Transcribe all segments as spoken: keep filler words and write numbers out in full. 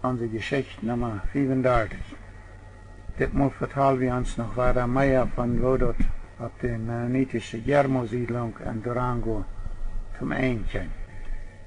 onse Jeschicht Numma fiewendartich. Ditmol vetal wie ons noch wieda mea von woo daut opp de mennonitische Yermo-Siedlunk en Durango toom Enj kjeem.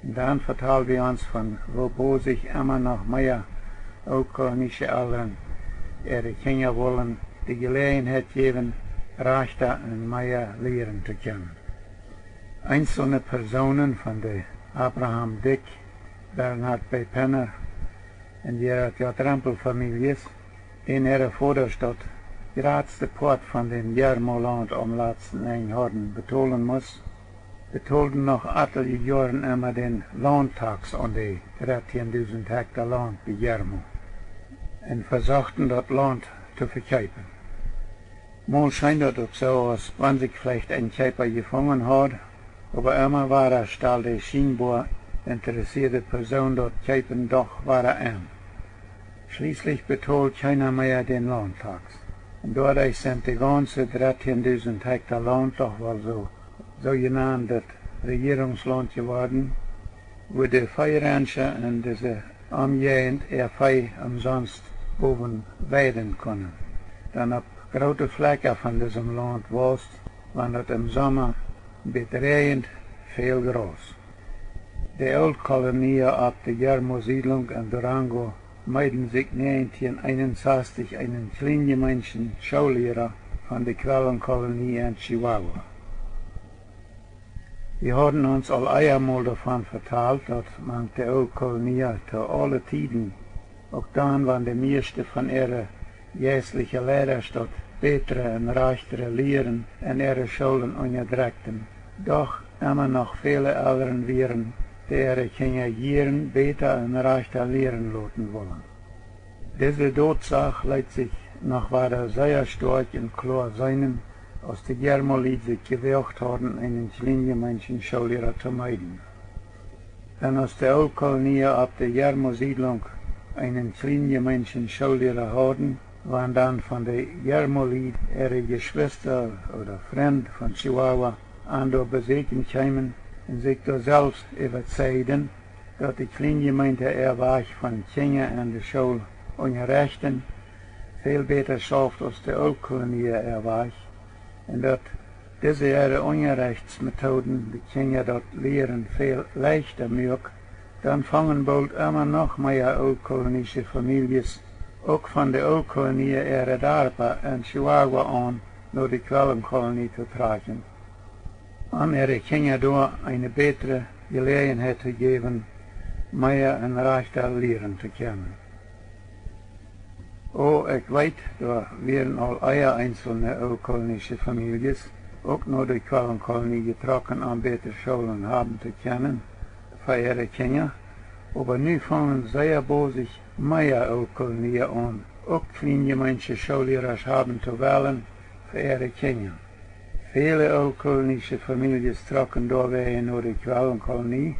Un dan vetal wie ons von woo bosich emma noch mea ooltkolonische Elren äare Kjinja wullen de Jeläajenheit jäwen, rajchta un mea lieren to kjennen. Eenzelne Persoonen von de Abraham Dyck, Bernhard B. Penner un Gerhard J. Rempel Famieljes, dän äare Vodasch daut jratste Poat von dän Yermo-Launt aum latsten Enj hauden betolen must, betolden noch atelje Joaren emma dän Launttax aun de dartieendusent Hekta Launt bie Yermo un vesochten daut Launt to vekjeepen. Mol scheen daut uk soo, aus wan sikj veleicht een Kjeepa jefungen haud, oba emma wada stald de schienboa interessieede Persoon daut Kjeepen doch wada en. Schlieslich betold kjeena mea dän Launttax. Un doaderch sent de gaunze dartieendusent Hekta Launt doch woll soo, soojenant Rejierungslaunt jeworden, wua de Veerancha en dise Omjäajent äa Vee omsonst bowen weiden kunnen. Dan opp groote Flekja von disem Launt waust, wan daut em Somma bät räajent, väl Graus. De Ooltkolonia opp de Yermo-Siedlunk en Durango meeden sikj näajentieen eenunsastich eenen Kjlienjemeenschen Schoolliera von de Quellenkolonie en Chihuahua. Wie hauden ons aul eemol doavon vetalt, daut mank de Ooltkolonia to aule Tieden, uk dan, wan de mieeschte von äare jeistliche Leidasch daut bätre un rajchtere Lieren en äare Schoolen unjadrekjten, doch emma noch väle Elren wieren, dee äare Kjinja jieren bäta un rajchta lieren loten wullen. Dise Dotsach leet sikj noch wada sea stoakj un kloa seenen, aus de Yermo-Lied sikj jewoacht hauden, eenen Kjlienjemeenschen Schoolliera to meeden. Dan aus de Ooltkolonia opp de Yermo-Siedlunk eenen Kjlienjemeenschen Schoolliera hauden, wan dan von de Yermo-Lied äare Jeschwista ooda Frind von Chihuahua an doa besäkjen kjeemen un sikj doa selfst äwazeijden, daut de Kjlienjemeenta äa Wajch von Kjinja en de School unjarechten väl bäta schauft aus de Ooltkolonia äa Wajch, un daut dise äare Unjarechtsmetooden de Kjinja daut Lieren väl leichta muak, dan fungen boolt emma noch mea ooltkolonische Famieljes, uk von de Ooltkolonia äare Darpa en Chihuahua aun, no de Quellenkolonie to trakjen, om äare Kjinja doa eene bätre Jeläajenheit to jäwen, mea un rajchta lieren to kjennen. O, ekj weet, doa wieren aul ea eenzelne ooltkolonische Famieljes uk no de Quellenkolonie jetrocken, om bätre Schoolen haben to kjennen fa äare Kjinja, oba nu fungen sea bosich mea Ooltkolonia aun, uk Kjlienjemeensche Schoollierasch haben to wellen fa äare Kjinja. Väle ooltkolonische Famieljes trocken doawäajen no de Quellenkolonie.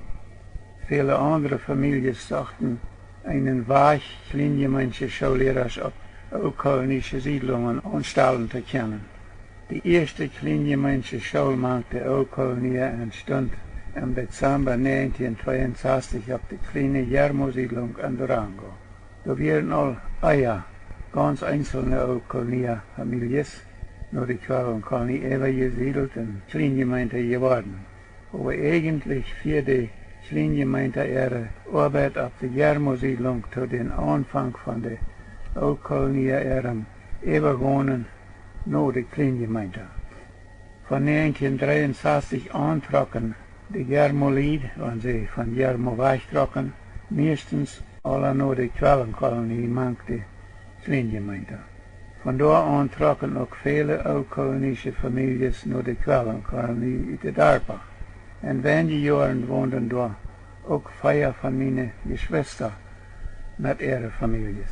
Väle aundre Famieljes sochten eenen Wajch, Kjlienjemeensche Schoollierasch opp ooltkolonische Siedlungen aunstalen to kjennen. De ieeschte Kjlienjemeensche School mank de Ooltkolonia entstunt em Dezamba näajentieen tweeunsastich opp de kjliene Yermo-Siedlunk en Durango. Doa wieren aul ea gaunz eenzelne Ooltkolonia Famieljes no de Quellenkolonie äwajesiedelt un Kjlienjemeenta jeworden. Oba ejentlich fieed de Kjlienjemeenta äare Oabeit opp de Yermo-Siedlunk to dän Aunfank von de Ooltkolonia äarem Äwagonen no de Kjlienjemeenta. Von näajentieen dreeunsastich aun trocken de Yermo-Lied, wan see von Yermo wajchtrocken, mieeschtens aula no de Quellenkolonie mank de Kjlienjemeenta. Von doa aun trocken uk väle ooltkolonische Famieljes no de Quellenkolonie ut de Darpa. En weinje Joaren wonden doa uk vea von miene Jeschwista met äare Famieljes.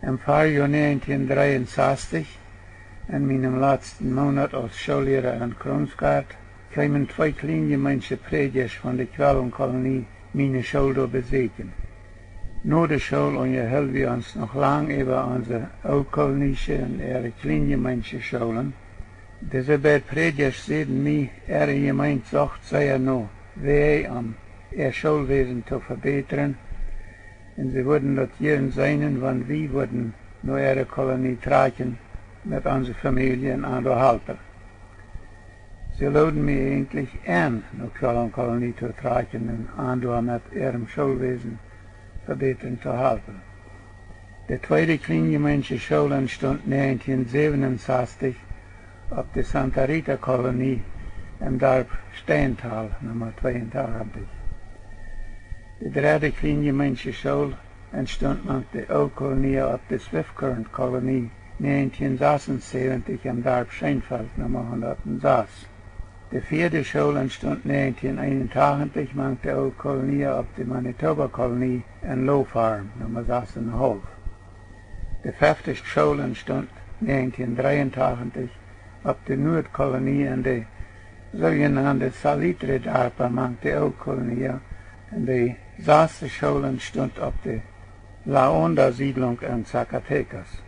Em Farjoa näajentieen dreeunsastich, en mienem latsten Moonat aus Schoolliera en Kronsgaart, kjeemen twee Kjlienjemeensche Prädjasch von de Quellenkolonie miene School doa besäkjen. No de School unjaheeld wie ons noch lang äwa onse Ooltkolonische un äare Kjlienjemeensche Schoolen. Dise beid Prädjasch säden mie, äare Jemeent socht sea no Wäaj, om äa Schoolwäsen to vebätren. Un see wudden daut jieren seenen, wan wie wudden no äare Kolonie trakjen met onse Famielje en Andohalpe. See looden mie eejentlich en, no Quellen Kolonie to trakjen un Andoha met äarem Schoolwäsen vebätren to halpen. De tweede Kjleenjemeensche School entstunt näajentieen säwenensastich opp de Santa Rita Kolonie em Darp Steintal, Numma tweeuntachentich. De dredde Kjleenjemeensche School entstunt mank de Ooltkolonia opp de Swift Current Kolonie näajentieen sasunsäwentich em Darp Scheenfeld, Numma hundat un sas. De vieede School entstunt näajentieen eenuntachentich mank de Ooltkolonia opp de Manitoba Kolonie en Low Farm, Numma sas un haulf. De fefte School entstunt näajentieen dreeuntachentich opp de Nuadkolonie en de soojenande Salitre Darpa mank de Ooltkolonia, un de saste School entstunt opp de La Honda Siedlunk en Zacatecas.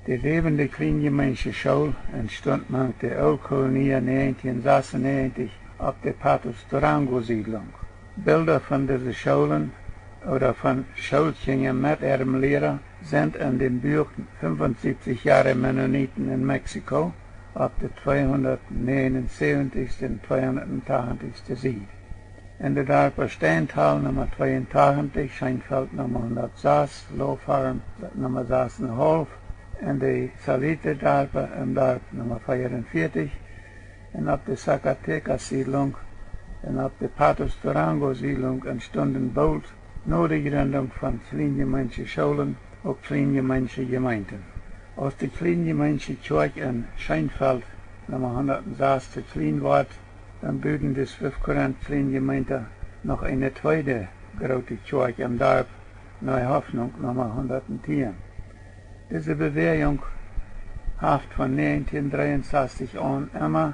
De säwende Kjleenjemeensche School entstunt mank de Ooltkolonia näajentieen sasunäajentich opp de Patos Durango Siedlunk. Bilda von dise Schoolen ooda von Schoolkjinja met äarem Liera sent en däm Buak fiefunsiebzig Joa Mennoniten en Mexiko opp de tweehundatnegenunsäwentichste un tweehundatachentichste Sied. En de Darpa Steintal Numma tweeuntachentich, Scheenfeld Numma hundat sas, Low Farm Numma sas un haulf, en de Salitre Darpa em Darp Numma veeaunvieetich, un opp de Zacatecas Siedlunk un opp de Patos Durango Siedlunk entstunden boolt no de Jrindunk von Kjleenjemeensche Schoolen uk Kjleenjemeensche Jemeenten. Aus de Kjleenjemeensche Kjoakj en Scheenfeld Numma hundat sas to kjlien wort, dan buden de Swift Current Kjleenjemeenta noch eene tweede groote Kjoakj em Darp Neu Hoffnung Numma hundat tieen. Dise Bewäajunk haft von näajentieen dreeunsastich aun emma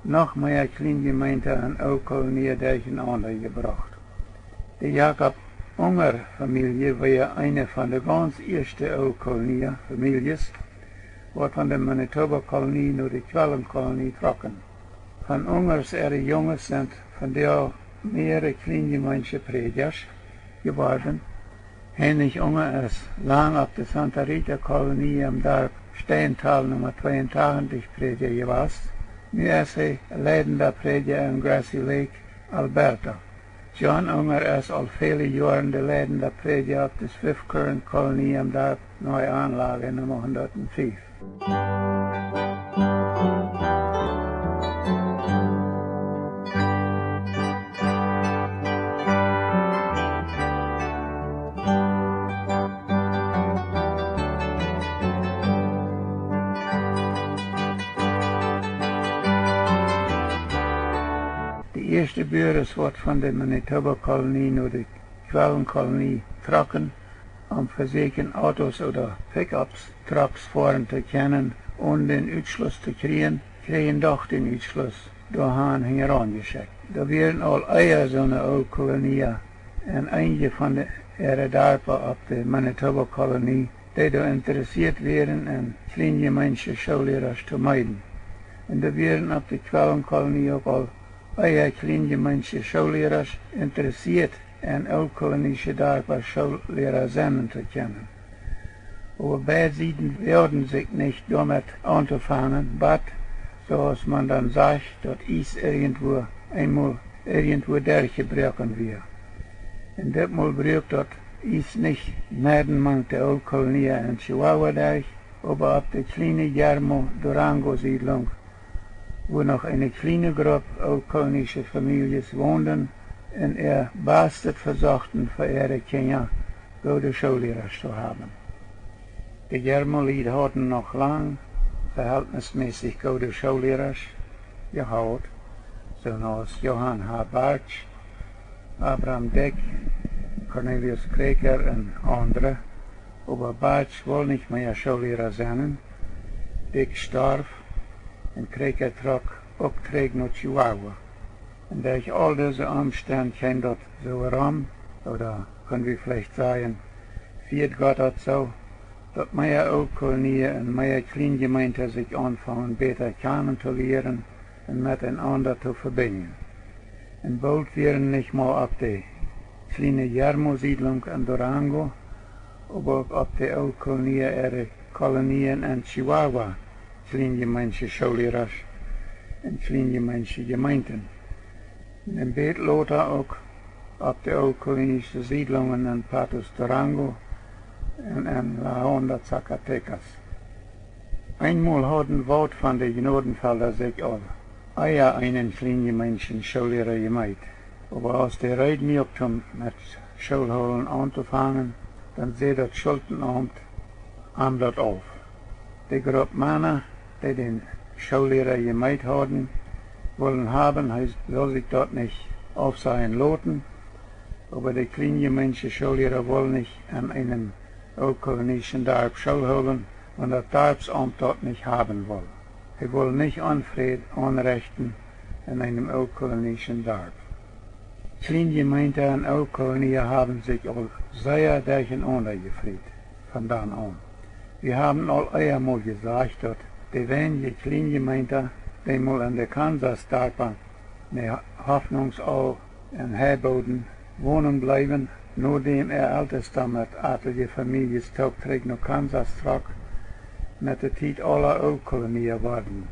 noch mea Kjleenjemeenta un Ooltkolonia derchenaunda jebrocht. De Jakob Unger Famielje wia eene von de gaunz ieeschte Ooltkolonia Famieljes, waut von de Manitoba Kolonie no de Quellen Kolonie trocken. Von Ungers äare Junges sent vondoag mearere Kjleenjemeensche Prädjasch jeworden. Heinrich Unger es lang opp de Santa Rita Kolonie em Darp Steintal Numma tweeuntachentich Prädja jewast. Nu es hee leidenda Prädja en Grassy Lake, Alberta. John Unger es aul väle Joaren de leidenda Prädja opp de Swift Current Kolonie em Darp Neue Anlage Numma hundat fief. De ieeschte Buaren, waut von de Manitoba Kolonie no de Quellen Kolonie trocken, om vesieekjen Autos ooda Pickups, Trucks foaren to kjennen, onen dän Utschluss to kjrieen, kjrieejen doch dän Utschluss doahan hinjaraun jeschekjt. Doa wieren aul ea soone Ooltkolonia en eenje von de, äare Darpa opp de Manitoba Kolonie, dee doa interessieet wieren, en Kjleenjemeensche Schoollierasch to meeden. Un doa wieren opp de Quellen Kolonie uk aul ea Kjleenjemeensche Schoollierasch interessieet, en ooltkolonische Darpa Schoolliera sennen to kjennen. Oba beid Sieden woagden sikj nich doamet auntofangen, bat, soo aus maun dan sajcht, daut Iess irjentwua, eemol irjentwua derchjebroaken wia. Un ditmol bruak daut Iess nich meeden mank de Ooltkolonia en Chihuahua derch, oba opp de kjliene Yermo Durango Siedlunk, wua noch eene kjliene Grupp ooltkolonische Famieljes wonden un äa Bastet vesochten, fa äare Kjinja goode Schoollierasch to haben. De Yermo Lied hauden noch lang vehältnismässich goode Schoollierasch jehaut, soo aus Johann H. Bartsch, Abram Dyck, Cornelius Kroeker un aundre, oba Bartsch wull nich mea Schoolliera sennen. Dyck storf un Kroeker trock uk trigj no Chihuahua. Un derch aul dise Omstend kjeem daut soo rom, ooda kjenn wie veleicht sajen, fieed Gott daut soo, daut mea Ooltkolonia un mea Kjleenjemeenta sikj aunfungen bäta kjanen to lieren un met eenaunda to vebinjen. Un boolt wieren nich mau opp de kjliene Yermo Siedlunk en Durango, oba uk opp de Ooltkolonia äare Kolonien en Chihuahua, kjlienjemeensche Schoollierasch un kjlienjemeensche Jemeenten. Un een bät lota uk opp de ooltkolonische Siedlungen en Patos, Durango un en La Honda, Zacatecas. Eenmol hauden waut von de Gnodenfelda sikj aul ea eenen kjlienjemeenschen Schoolliera jemeet, oba aus de Reed muak toom met Schoolhoolen auntofangen, dan säd daut Schultenaumt an daut auf. De Grupp Mana, dee dän Schoolliera jemeet hauden, wullen haben, hee sull sikj daut nich aufsajen loten, oba de kjlienjemeensche Schoolliera wull nich en eenem ooltkolonieschen Darp School hoolen, wan daut Darpsaumt daut nich haben wull. Hee wull nich Onfräd aunrechten en eenem ooltkolonieschen Darp. Kjlienjemeenta un Ooltkolonia haben sikj aul sea derchenaunda jefriet von dan aun. Wie haben aul ea mol jesajcht, daut de weinje Kjlienjemeenta, dee mol en de Kansas Darpa, ne Hoffnungsau un Heibooden wonen bleewen, nodäm äa Eltesta met atelje Famieljes toop trigj no Kansas trock, met de Tiet aula Ooltkolonia worden,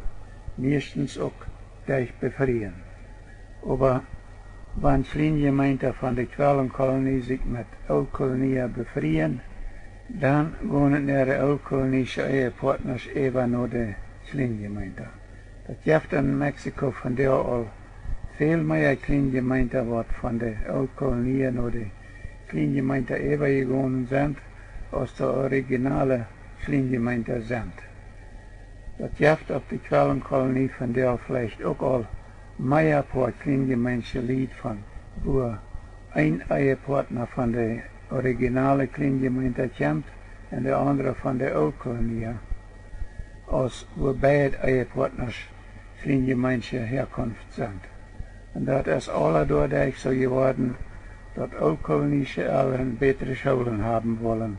mieeschtens uk derch Befrieen. Oba wan Kjlienjemeenta von de Quellenkolonie sikj met Ooltkolonia befrieen, dan gonen äare ooltkolonische Ehepartnasch äwa no de Kjlienjemeenta. Daut jeft en Mexiko vondoag aul väl mea Kjlienjemeenta, waut von de Ooltkolonia no de Kjlienjemeenta äwajegonen sent, aus de originale Kjlienjemeenta sent. Daut jeft opp de Quellenkolonie vondoag veleicht uk aul mea poa kjlienjemeensche Lied, von wua een Ehepartna von de originale Kjlienjemeenta kjemt un de aundra von de Ooltkolonia, aus wua beid Ehepartnasch kjlienjemeensche Häakunft sent. Un daut es aula doaderch soo jeworden, daut ooltkolonische Elren bätre Schoolen haben wullen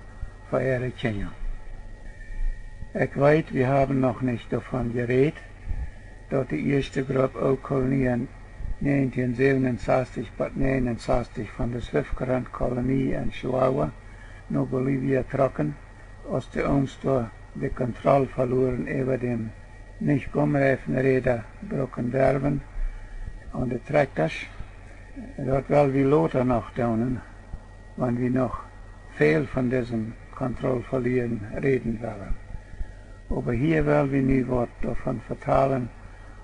fa äare Kjinja. Ekj weet, wie haben noch nich doavon jerät, daut de ieeschte Grupp Ooltkolonia näajentieen säwen un sastich bat näajen un sastich von de Swift Current Kolonie en Chihuahua no Bolivia trocken, aus de Ooms doa de Kontroll veloren äwa däm nich Gumreifenräda brucken derwen aun de Trakjtasch. Daut well wie lota noch doonen, wan wie noch väl von disem Kontroll velieren räden wellen. Oba hia well wie nu waut doavon vetalen,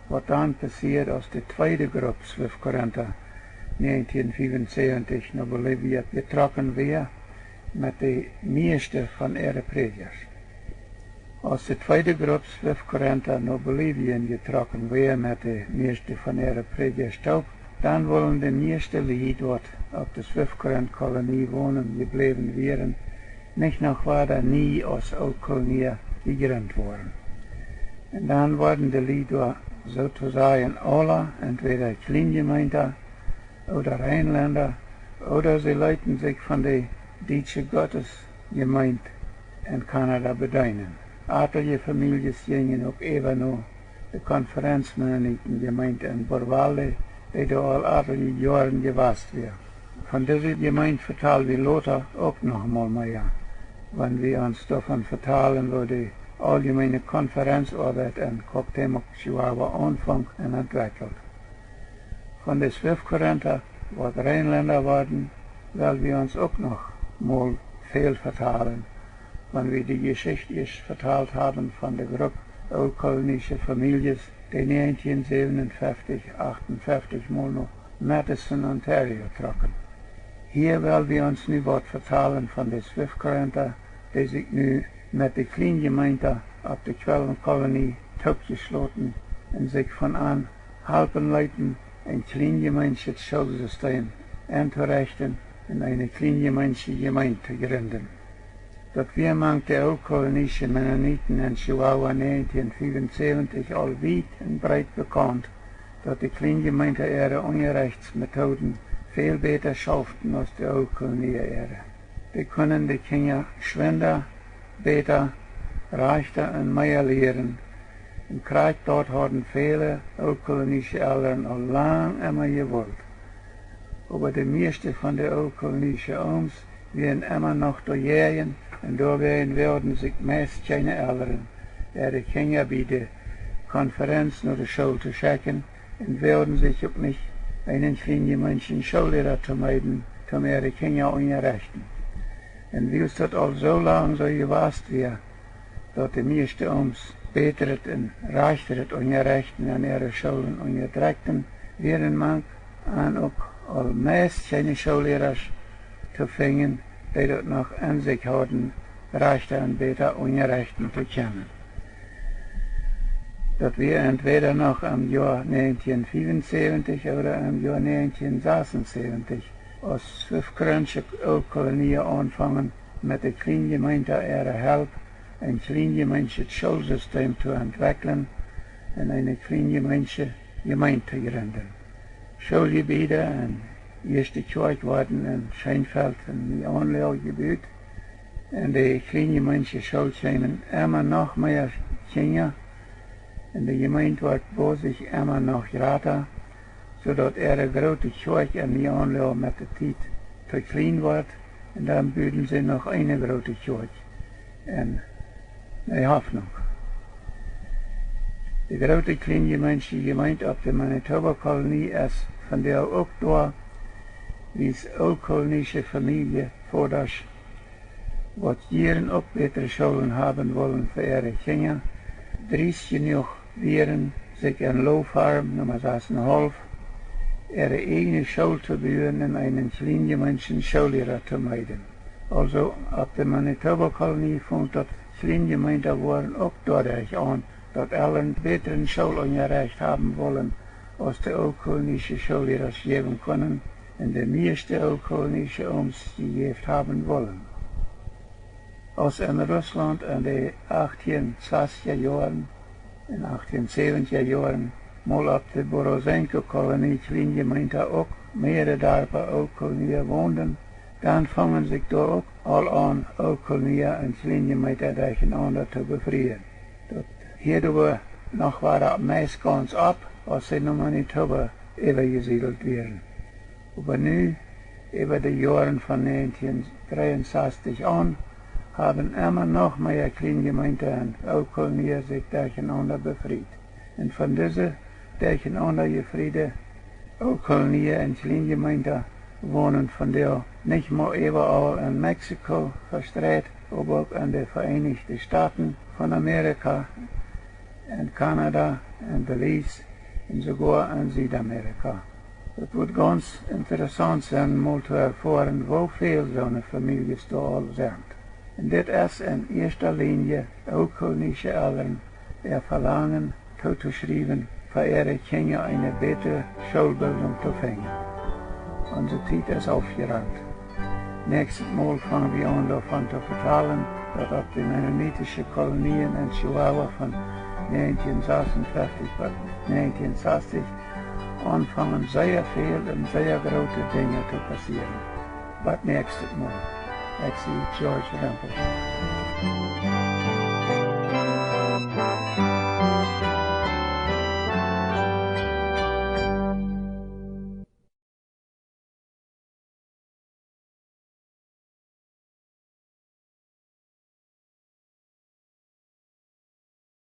waut dan passieed, aus de tweede Grupp Swift Currenta näajentieen fiewunsäwentich no Bolivia jetrocken wia met de mieeschte von äare Prädjasch. Aus de tweede Grupp Swift Currenta no Bolivien jetrocken wia met de mieeschte von äare Prädjasch toop, dan wullen de mieeschte Lied, waut opp de Swift Current Kolonie wonen jebläwen wieren, nich noch wada nie aus Ooltkolonia jejrint woaren. Un dan worden de Lied doa soo to sajen aula entwäda Kjlienjemeenta ooda Reinlenda, ooda see leeten sikj von de Dietsche Gottesjemeent en Kanada bedeenen. Atelje Famieljes jinjen uk äwa no de Konferenz-Mennoniten-Jemeent en Burwalde, dee doa aul atelje Joaren jewast wia. Von dise Jemeent vetal wie lota uk noch mol mea, wan wie ons doavon vetalen, woo de Auljemeene Konferenzoabeit en Cuauhtémoc, Chihuahua aunfunk un entwekjelt. Von de Swift Currenta, waut Reinlenda worden, well wie ons uk noch mol väl vetalen, wan wie de Jeschicht ieescht vetalt haben von de Grupp ooltkolonische Famieljes, dee näajentieen säwenunfeftich, achtunfeftich mol no Matheson, Ontario trocken. Hia well wie ons nu waut vetalen von de Swift Currenta, dee sikj nu met de Kjlienjemeenta opp de Quellenkolonie toopjeschloten un sikj von an halpen leeten, een kjlienjemeenschet Schoolsistem entorechten un eene kjlienjemeensche Jemeent to jrinden. Daut wia mank de ooltkolonische Mennoniten en Chihuahua näajentieen fiewunsäwentich aul wiet un breet bekaunt, daut de Kjlienjemeenta äare Unjarechtsmethoden väl bäta schauften aus de Ooltkolonia äare. Dee kunnen de Kjinja schwinda, bäta, rajchta un mea lieren, un krakjt daut hauden väle ooltkolonische Elren aul lang emma jewult. Oba de mieeschte von de ooltkolonische Ooms wieren emma noch doajäajen, un doawäajen woagden sikj meist kjeene Elren, äare Kjinja bie de Konferenz no de School to schekjen, un woagden sikj uk nich, eenen Kjlienjemeentsche Schoolliera to meeden, toom äare Kjinja unjarechten. Un wiels daut aul soo lang soo jewast wia, daut de mieeschte Ooms bätret un rajchtret Unjarechten en äare Schoolen unjadrekjten, wieren mank an uk aul meist kjeene Schoollierasch to finjen, dee daut noch en sikj hauden, rajchta un bäta unjarechten to kjennen. Daut wia entwäda noch em Joa näajentieen fiefunsäwentich ooda em Joa näajentieen sasunsäwentich, aus Swift Current Ooltkolonia aunfungen, met de Kjlienjemeenta äare Help, een kjlienjemeenschet Schoolsistem to entwekjlen un eene kjlienjemeentsche Jemeent to jrinden. Schooljebieda un ieeschte Kjoakj worden en Scheenfeld un Nieaunlau jebut, un de kjlienjemeentsche School kjeemen emma noch mea Kjinja, un de Jemeent wort bosich emma noch jrata, soo daut äare groote Kjoakj en Nieaunlau met de Tiet to kjlien wort, un dan buden see noch eene groote Kjoakj en Niehafnunk. De groote kjlienjemeensche Jemeent opp de Manitoba Kolonie es vondoag uk doa, wiels ooltkolonische Famieljevodasch, waut jieren uk bätre Schoolen haben wullen fa äare Kjinja, driest jenuach wieren, sikj en Low Farm Numma sasunnhaulf äare ieejne School to buen un eenen kjlienjemeensche Schoolliera to meeden. Aulsoo, opp de Manitoba Kolonie funk daut Kjlienjemeenta woaren uk doaderch aun, daut Elren bätren Schoolunjarecht haben wullen, aus de ooltkolonische Schoollierasch jäwen kunnen, un de mieeschte ooltkolonische Ooms jejäft haben wullen. Aus en Russlaunt en de achttieen sastja Joaren un achttieen säwentja Joaren mol opp de Borosenko Kolonie Kjlienjemeenta uk mearere Darpa Ooltkolonia wonden, dan fungen sikj doa uk aul aun, Ooltkolonia un Kjlienjemeenta derchenaunda to befrieen. Daut hieed oba noch wada meist gaunz opp, aus see no Manitoba äwajesiedelt wieren. Oba nu, äwa de Joaren von näajentieen dreeunsastich aun, haben emma noch mea Kjlienjemeenta un Ooltkolonia sikj derchenaunda befriet. Un von dise derchenaunda jefriede Ooltkolonia un Kjlienjemeenta wonen vondoag nich mau äwaaul en Mexiko vestreit, oba uk en de Vereenichte Stoten von Amerika, en Kanada, en Belize un soogoa en Südamerika. Daut woat gaunz interessaunt sennen, mol to erfoaren, woo väl soone Famieljes doa aul sent. Un dit es en ieeschte Lienje ooltkolonische Elren äa Velangen tootoschriewen, fa äare Kjinja eene bätre Schoolbildunk to finjen. Onse Tiet es aufjerant. Näakjstet Mol fang wie aun doavon to vetalen, daut opp de mennonitische Kolonien en Chihuahua von näajentieen sasunfeftich bat näajentieen sastich aunfungen sea väl un sea groote Dinja to passieren. Bat näakjstet Mol. Ekj sie George Rempel.